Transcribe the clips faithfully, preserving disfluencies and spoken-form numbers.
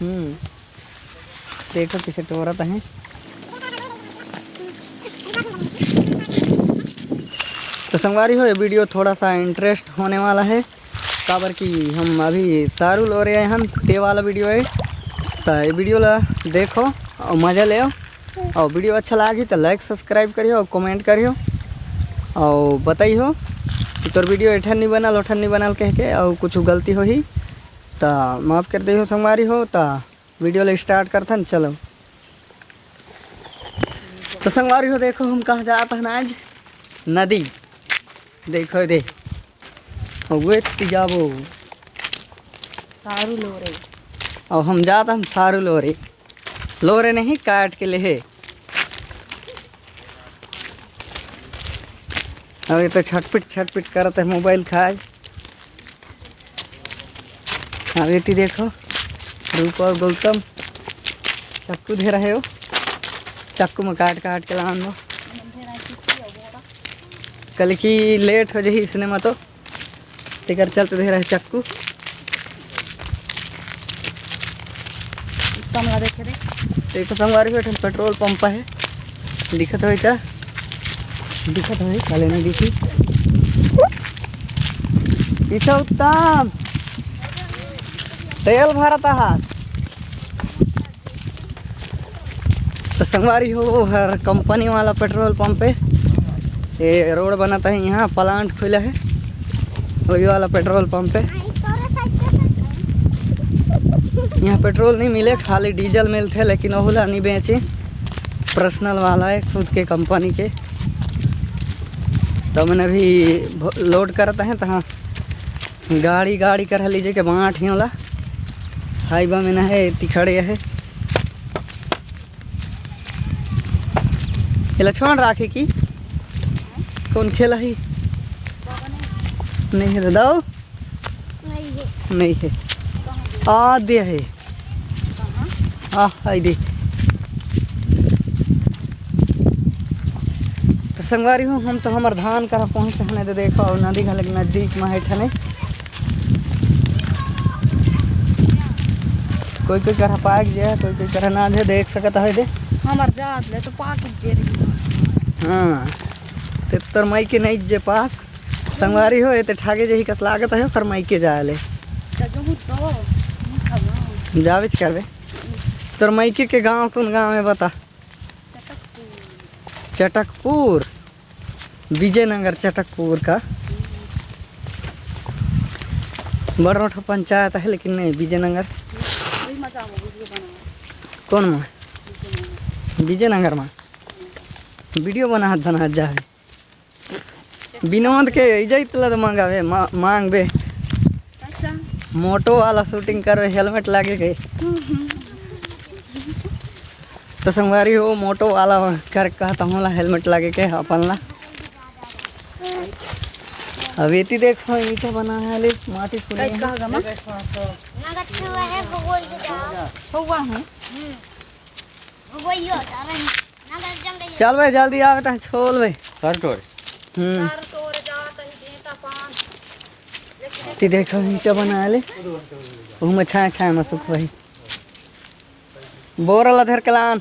हम्म, देखो किसे टोरत है। तो संगवारी हो, ये वीडियो थोड़ा सा इंटरेस्ट होने वाला है, काबर कि हम अभी सारू लोरे आए हन, ते वाला वीडियो है। तो ये वीडियो ला देखो और मज़ा लेव, और वीडियो अच्छा लागी तो लाइक सब्सक्राइब करियो और कमेंट करियो और बताइयो कि तोर वीडियो एठन नहीं बनल, ओठन नहीं बनल कह के, और कुछ गलती होही तो माफ़ कर दियो संगवारी हो। तो वीडियो ला स्टार्ट करथन, चलो। तो संगवारी हो, देखो हम कहाँ जात हन आज, नदी। देखो दे, वे ती जाबो। सारू लोरे। और हम जात हन सारू लोरे। लोरे नहीं, काट के लेहे। अब ये तो छटपिट छटपिट करत है मोबाइल खाए। अब ये ती देखो, रूपा और गौतम चाकू धरे रहे हो, चाकू में काट काट के लान दो। कल की लेट हो जाही इसने में तो, तेकर चलते धरे रहे चाकू। उत्तम ला देखे दे। देखो संगवारी हो, एक ठन पेट्रोल पंप है, दिखत होई त, दिखत होई, काले नहीं दिखी। पीछे उत्तम, तेल भरत आहात। तो संगवारी हो, हर कंपनी वाला पेट्रोल पंप है। ये रोड बनता है, यहाँ प्लांट खुला है, वही वाला पेट्रोल पंप है। यहाँ पेट्रोल नहीं मिले, खाली डीजल मिलते, लेकिन ओहू ला नहीं बेचे, पर्सनल वाला है, खुद के कंपनी के। तो मैंने अभी भ-, लोड करता है, तो हाँ, गाड़ी गाड़ी कर लीजिए के बांट ही वाला। हाईवा में ना है, इतनी खड़े है। एला छोड़ राखे की कौन खेला ही? नहीं है दादा, नहीं है। नहीं है। आ दे है। आ, आई दे। तो संगवारी हो, हम तो हमर धान करा पहुँच हने, तो देखो, नदी घलक नजदीक में है ठने। कोई कोई करा पाक जे है, कोई कोई करा ना जे, देख सकत है दे। हमर जात ले तो पाक जे रही। हाँ, ते तो तोर माई के नहीं जे पास। संगवारी हो, ये ते ठागे जही कस लागत है, ओकर माई के जाए ले। तो जो हूँ तो, नहीं खाऊंगा। जावेच करबे। तोर माई के, के गाँव कौन गाँव है बता? चटकपुर। चटकपुर, विजयनगर चटकपुर का बड़ रोड पंचायत है, लेकिन नहीं, विजयनगर। कौन मा? विजयनगर मा वीडियो बनात बनात जावे। विनोद के इज्जत ला तो मांगावे, मा-, मांगबे। अच्छा। मोटो वाला शूटिंग करबे, हेलमेट लागे के। तो संगवारी हो, मोटो वाला कर कहत हूँ ला, हेलमेट लागे के अपन ला। अब एती देखो, ईंटा बना है ले, माटी फूले कई है। कहा गमा? हुआ हूँ। चल भाई, जल्दी आवे, तहाँ छोल भाई। सर टोर। हम्म। ती देखो, ईंटा बना ले। ओहू में छाया छाया में सुख भाई। बोरा ला धर के लान।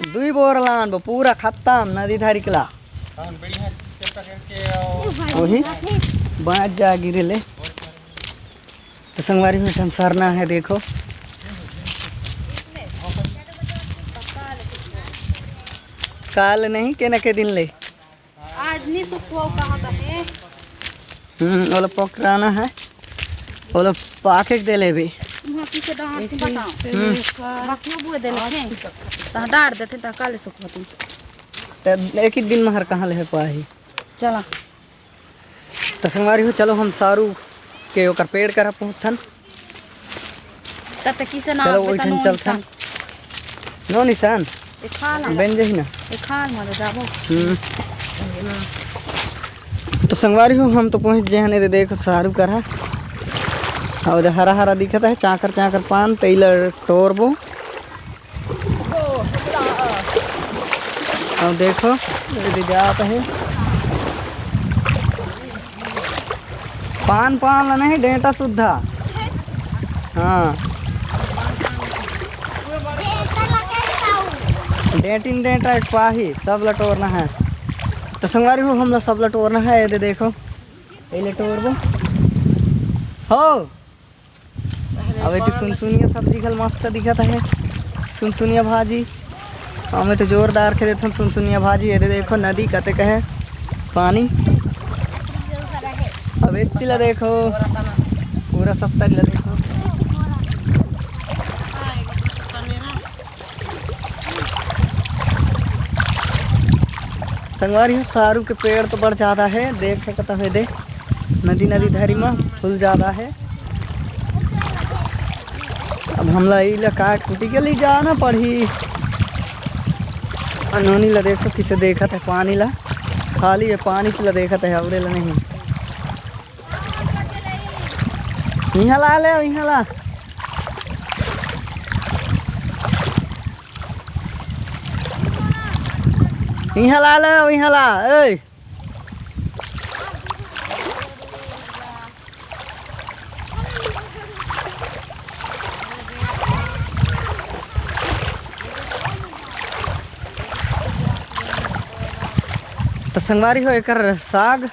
दुई बोरा लान बो, पूरा खत्म नदी धारी के ला। वही बाँच जा गिरे ले। तो संगवारी में हम सरना है, देखो। काल नहीं, के न के दिन ले। आज नहीं सुखुआ कहा कहे। हम्म, ओला पकड़ाना है। ओला पाके के दे लेबे। वहाँ पीछे डांट के बताओ। हम्म। बाकियों बुए दे लेते हैं। तो डांट देते तो काले सुखवती। तो एक ही दिन में हर कहाँ ले पाही। चला। तो संगवारी हो, चलो हम सारू के ओकर पेड़ करा पहुँचथन। तब तक किसे ना चलो, आवे, वही तो ठन नो चलथन। निशान। नो निशान। ए खा ला। बन जाही ना। ए खा ला, मारे जाबो। हम्म। तो संगवारी हो, हम तो पहुँच जे हन, एदे देखो सारू करा। और एदे हरा हरा दिखत है, चाकर चाकर पान, तेला टोरबो। अब देखो, ये जात है। पान, पान ला नहीं, डेंटा सुद्धा। हाँ, डेंटिन डेंटा एक पाही, सब ल टोरना हे। त संगवारी हो, हमला सब ल टोरना हे। ये दे देखो, ये ले टोरबो हो। अब एती सुनसुनिया सब्जी घल मस्त दिखत हे, सुनसुनिया भाजी। हमें तो जोरदार के देथन सुनसुनिया भाजी। ये दे देखो, नदी कतेक हे, पानी। अब एती ला देखो, पूरा सप्ताह ला देखो। संगवारी हो, सारू के पेड़ तो बड़ ज्यादा हे, देख सकत हो, ये दे नदी नदी धरी म फूल ज्यादा हे। अब हमला इला काट कुटी के ले जाना पड़ही। अ नोनी ला देखो, किसे देखत हे पानी ला, खाली ये पानी च ला देखत हे, अवरे ला नहीं। इहाँ ला ले, इहाँ ला। इहाँ ला ले, इहाँ ला। ए। त संगवारी हो, एकर साग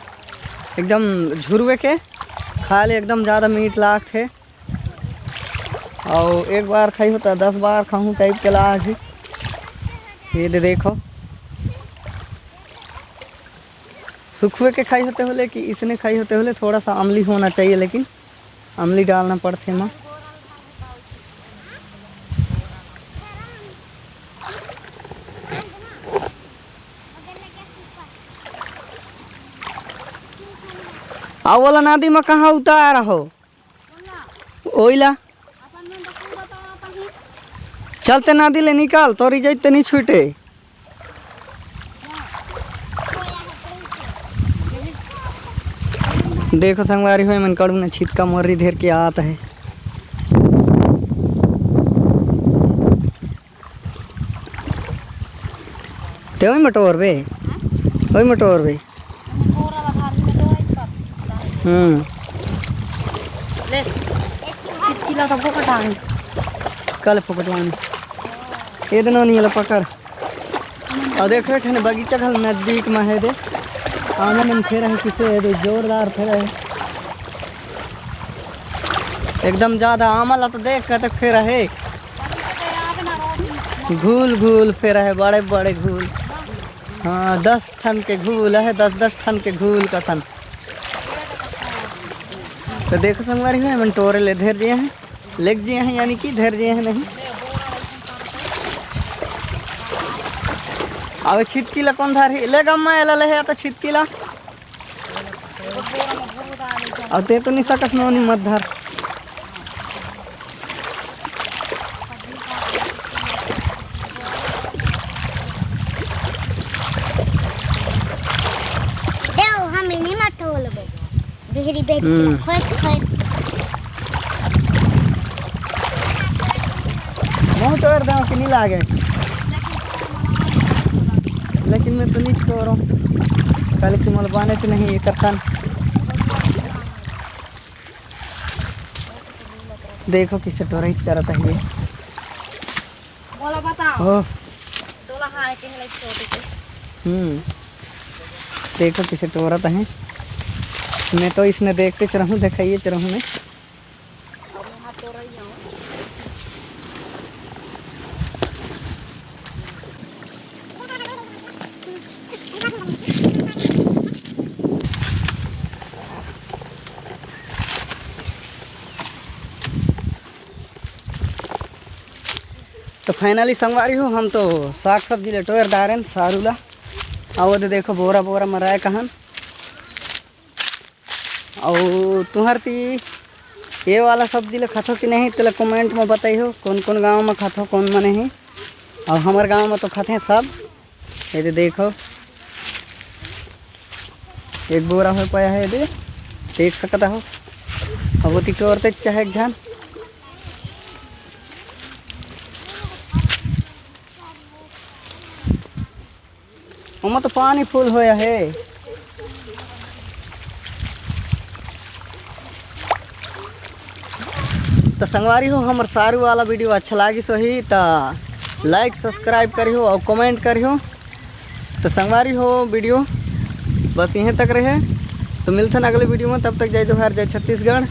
एकदम झुरवे के, खाए ले एकदम ज्यादा मीठ लागथे। अउ एक बार खाई हो त दस बार खाहूँ type के लागही। ये दे देखो, सुखवे के खाई होते होले कि इसने खाई होते होले, थोड़ा सा अमली होना चाहिए, लेकिन अमली डालना पड़थे एमा। आ ओला नदी म कहाँ उतार हो? ओइला। चल ते नदी ले निकल, तोरी जइत ते नहीं छूटे। देखो संगवारी हो, एमन कड़ू न छितका मोरी धेर के आत हे। ते ओई म टोरबे, ओई म टोरबे। हम्म। ले, छितकी ला तो फोकट आनी। कल फोकट आनी। ए दे नोनी ला पकड़। अउ देख रे, ठने बगीचा घल नजदीक म हे दे। आमा मन फेर हे किसे हे दे, जोरदार फेर हे। एकदम ज्यादा आमा ला तो देख कतक फेर हे। घूल घूल फेर हे, बड़े बड़े घूल। हाँ, दस ठन के घूल हे, दस दस ठन के घूल कसन। तो देखो संगवारी हो, एमन टोरे ले धेर दिए हे, लेग जिए हे, यानी कि धेर जिए हे नहीं। अब छितकी ला कोन धारही? ले ग अम्मा, एला ले हे, या तो छितकी ला। अउ ते तो नहीं सकस नोनी, मत धर। देव, हम इन्हीं में टोलबो। बिहरी बेटी हम्म। खोज खोज। मुँह तोड़ देव कि नहीं लागे। लेकिन मैं तो नहीं छोड़ो। कल की मोल बने च नहीं एकर सन। देखो किसे टोरई करत हे ये। बोला बताओ। ओह। दोला हाय के हले छोटे के। हम्म। देखो किसे टोरत हे। मैं तो इसने देखते च रहूँ, देखाइए च रहूँ मैं। अब मैं हाथ टोरई आऊँ। तो finally संगवारी हो, हम तो साग सब्जी ले टोर डारेन सारू ला। अउ ओदे देखो बोरा बोरा मराए कहन। अउ तुहर ती ये वाला सब्जी ले खाथो कि नहीं, तेला comment में बताइहो, कौन कौन गांव में खाथो, कौन मने ही। अउ हमर गांव में तो खाथे सब। ये दे देखो, एक बोरा हो पाया है, ये दे देख सकता हो। अब ओती टोरते चाहे एक झन। ओमा तो पानी full होया हे। तो संगवारी हो, हमर सारू वाला वीडियो अच्छा लागिस होही तो like subscribe करिहो और comment करिहो। तो संगवारी हो, वीडियो बस इहें तक रहे। तो मिलथन अगले वीडियो में, तब तक जय जोहार, जय छत्तीसगढ़।